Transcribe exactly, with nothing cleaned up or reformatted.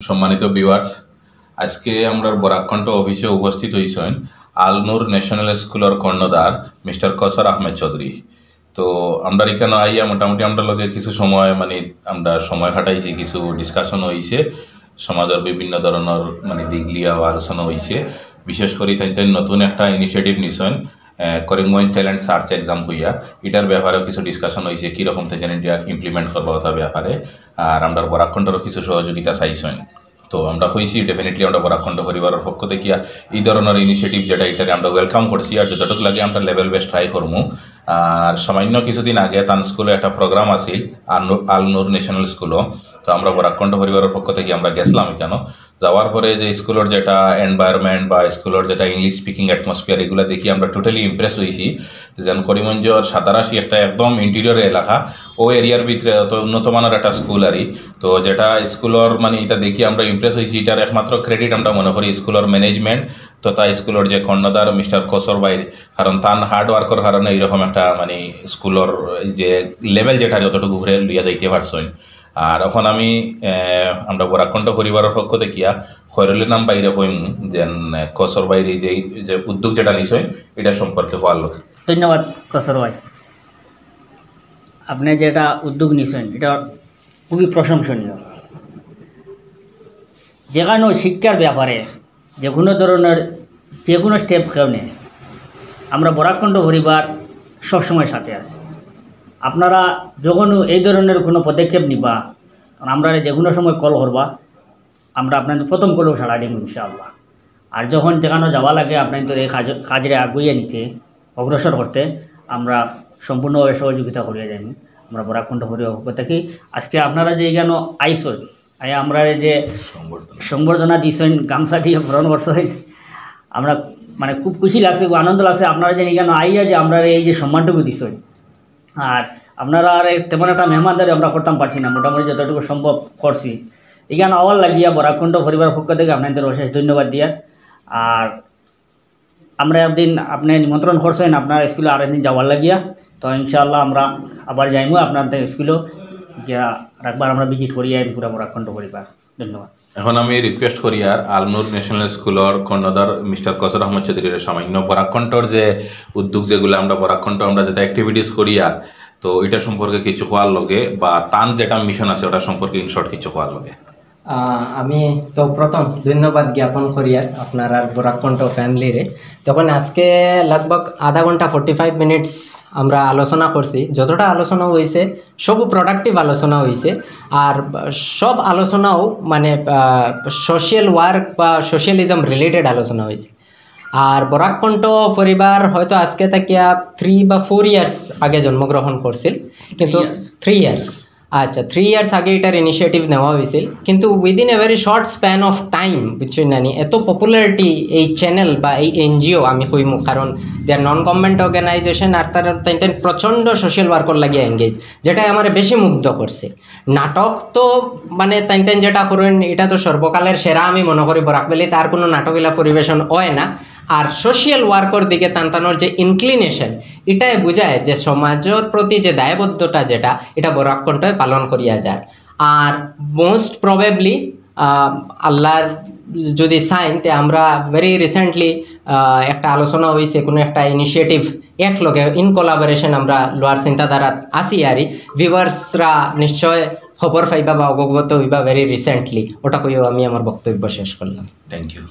সম্মানিত ভিউয়ার্স, আজকে আমরার বরাক কণ্ঠ অফিসে উপস্থিত হইছেন আল নূর ন্যাশনাল স্কুলর কর্ণধার মিস্টার কসর আহমেদ চৌধুরী। তো আমরার ইখানো আইয়া মোটামুটি আমরার লগে কিছু সময়, মানে, আমরা সময় কাটাইছি, কিছু ডিসকাশন হইছে, সমাজর বিভিন্ন ধরনর, মানে, দিক লিয়াও আলোচনা হইছে। বিশেষ করি তাইন তাইন নতুন একটা ইনিশিয়েটিভ নিছেন, আহ, করিমগঞ্জ ট্যালেন্ট সার্চ এক্সাম কইয়া, ইটার ব্যাপারেও কিছু ডিসকাশন হইছে, কিরকম তাইন তাইন ইটা ইমপ্লিমেন্ট করবা ওটার ব্যাপারে। আর আমরার বরাক কণ্ঠরও কিছু সহযোগিতা চাইছেন। তো আমরা কইছি, ডেফিনেটলি আমরা বরাক কণ্ঠ পরিবারর পক্ষ থাকিয়া এই ধরনর ইনিশিয়েটিভ যেটা, ইটারে আমরা ওয়েলকাম করছি। আর যতটুকু লাগে আমরা লেভেল বেস্ট ট্রাই করমু। আর সামান্য কিছুদিন আগে তান স্কুলো একটা প্রোগ্রাম আছিল, আল নূর, আল নূর ন্যাশনাল স্কুলো। তো আমরা বরাক কণ্ঠ পরিবারর পক্ষ থাকি আমরা গেছিলাম ইখানো। যাওয়ার পরে যে স্কুলর যেটা এনভায়রনমেন্ট বা স্কুলর যেটা ইংলিশ স্পিকিং অ্যাটমসফিয়ার, এগুলা দেখি আমরা টোটালি ইমপ্রেস হইছি। যেন করিমগঞ্জর সাতারাশি একটা একদম ইন্টেরিয়র এলাকা, ও এরিয়ার ভিতরে অত উন্নত মানের একটা স্কুল আরি। তো যেটা স্কুলর, মানে, ইটা দেখি আমরা ইমপ্রেস হইছি, ইটার একমাত্র ক্রেডিট আমরা মনে করি স্কুলর ম্যানেজমেন্ট তথা স্কুলর যে কর্ণধার মিস্টার কসর ভাইর, কারণ তান হার্ড ওয়ার্কর কারণে এইরকম একটা, মানে, স্কুলর এই যে লেভেল যেটা অতটুকু ঘুরে লইয়া যাইতে পারছইন। আর এখন আমি, আহ, আমরা বরাক কণ্ঠ পরিবারর পক্ষ থাকিয়া খয়রুল ইসলাম ভাইরে কইমু, যেন, আহ, কসর ভাইর এই যে, এই যে উদ্যোগ যেটা নিছইন, এটা সম্পর্কে কওয়ার লগে। ধন্যবাদ কসর ভাই, আপনি যেটা উদ্যোগ নিছইন, এটা খুবই প্রশংসনীয়। যেখানো শিক্ষার ব্যাপারে যে কোনো ধরনের যে কোনো স্টেপ কেউ নেয়, আমরা বরাক কণ্ঠ পরিবার সবসময় সাথে আছি। আপনারা যখন এই ধরনের কোনো পদক্ষেপ নিবা, কারণ আমরা যে কোনো সময় কল করবা, আমরা আপনাদের প্রথম কলেও সাড়া দিব ইনশাআল্লাহ। আর যখন যেখানো যাওয়া লাগে, আপনাদের এই কাজ, কাজরে আগুইয়া নিতে, অগ্রসর করতে আমরা সম্পূর্ণভাবে সহযোগিতা করিয়া যাইমু। আমরা বরাক কণ্ঠ পরিবারর পক্ষ থাকি আজকে আপনারা যে এখানো আইসন, আই আমরা এই যে সংবর্ধনা। সংবর্ধনা দিছইন, গামছা দিয়ে বরণ করছইন, আমরা, মানে, খুব খুশি লাগছে, খুব আনন্দ লাগছে আপনারা যে এখানো আইয়া যে আমরা এই যে সম্মানটুকু দিছইন। আর আপনারা আর তেমন একটা মেহমানদারি আমরা করতাম পারছি না, মোটামুটি যতটুকু সম্ভব করছি। এখানো আওয়ার লাগিয়া বরাক কণ্ঠ পরিবারর পক্ষ থাকি আপনাদের অশেষ ধন্যবাদ দিয়া। আর আমরা একদিন আপনি নিমন্ত্রণ করছইন আপনার স্কুলো আর একদিন যাওয়ার লাগিয়া, তো ইনশাআল্লাহ আমরা আবার যাইমু আপনাদের স্কুলো গিয়া, আর একবার আমরা ভিজিট করিয়া আইমু পুরা বরাক কণ্ঠ পরিবার। ধন্যবাদ। এখন আমি রিকোয়েস্ট করিয়ার আল নূর ন্যাশনাল স্কুলর কর্ণধার মিস্টার কসর আহমদ চৌধুরীরে সামান্য বরাক কণ্ঠর যে উদ্যোগ, যেগুলা আমরা বরাক কণ্ঠ আমরা যেটা অ্যাক্টিভিটিস করিয়ার, তো এটা সম্পর্কে কিছু কওয়ার লগে বা তান যেটা মিশন আছে ওটা সম্পর্কে ইন শর্ট কিছু কওয়ার লগে। আহ, আমি তো প্রথম ধন্যবাদ জ্ঞাপন করিয়ার আপনারার বরাক কণ্ঠ ফ্যামিলিরে। তখন আজকে লগভগ আধা ঘন্টা, ফর্টি ফাইভ মিনিটস আমরা আলোচনা করছি। যতটা আলোচনা হইছে, সবউ প্রোডাক্টিভ আলোচনা হইছে। আর সব আলোচনাও, মানে, আহ, সোশ্যাল ওয়ার্ক বা সোশ্যালিজম রিলেটেড আলোচনা হইছে। আর বরাক কণ্ঠ পরিবার হয়তো আজকে থাকিয়া থ্রি বা ফোর ইয়ার্স আগে জন্মগ্রহণ করছিল, কিন্তু থ্রি ইয়ার্স। আচ্ছা, থ্রি ইয়ার্স আগে এটার ইনিশিয়েটিভ নেওয়া হয়েছিল, কিন্তু within a very short span of time, বুঝছইন না নি, এত পপুলারিটি এই চ্যানেল বা এই এনজিও, আমি কইমু, কারণ they are non government organization, আর তারা তাইন তাইন প্রচণ্ড সোশ্যাল ওয়ার্কর লাগিয়া এঙ্গেজ, যেটাই আমারে বেশি মুগ্ধ করছে। নাটক তো, মানে, তাইন তাইন যেটা করইন, এটা তো সর্বকালের সেরা, আমি মনে করি, বরাক ভ্যালিত আর কোনো নাটক ইলা পরিবেশন হয় না। আর সোশ্যাল ওয়ার্কর দিকে তান তানর যে ইনক্লিনেশন, এটাই বুঝায় যে সমাজর প্রতি যে দায়বদ্ধতা, যেটা, এটা বরাক কণ্ঠই পালন করিয়া যার। আর মোস্ট প্রবেবলি আল্লাহর যদি চাইন, তে আমরা ভেরি রিসেন্টলি একটা আলোচনা হইছে, কোনো একটা ইনিশিয়েটিভ এক লগে ইন কোলাবোরেশন আমরা লওয়ার চিন্তাধারাত আছি। আর ভিউয়ার্সরা নিশ্চয় খবর পাইবা বা অবগত হইবা ভেরি রিসেন্টলি, ওটা কইও আমি আমার বক্তব্য শেষ করলাম। Thank you.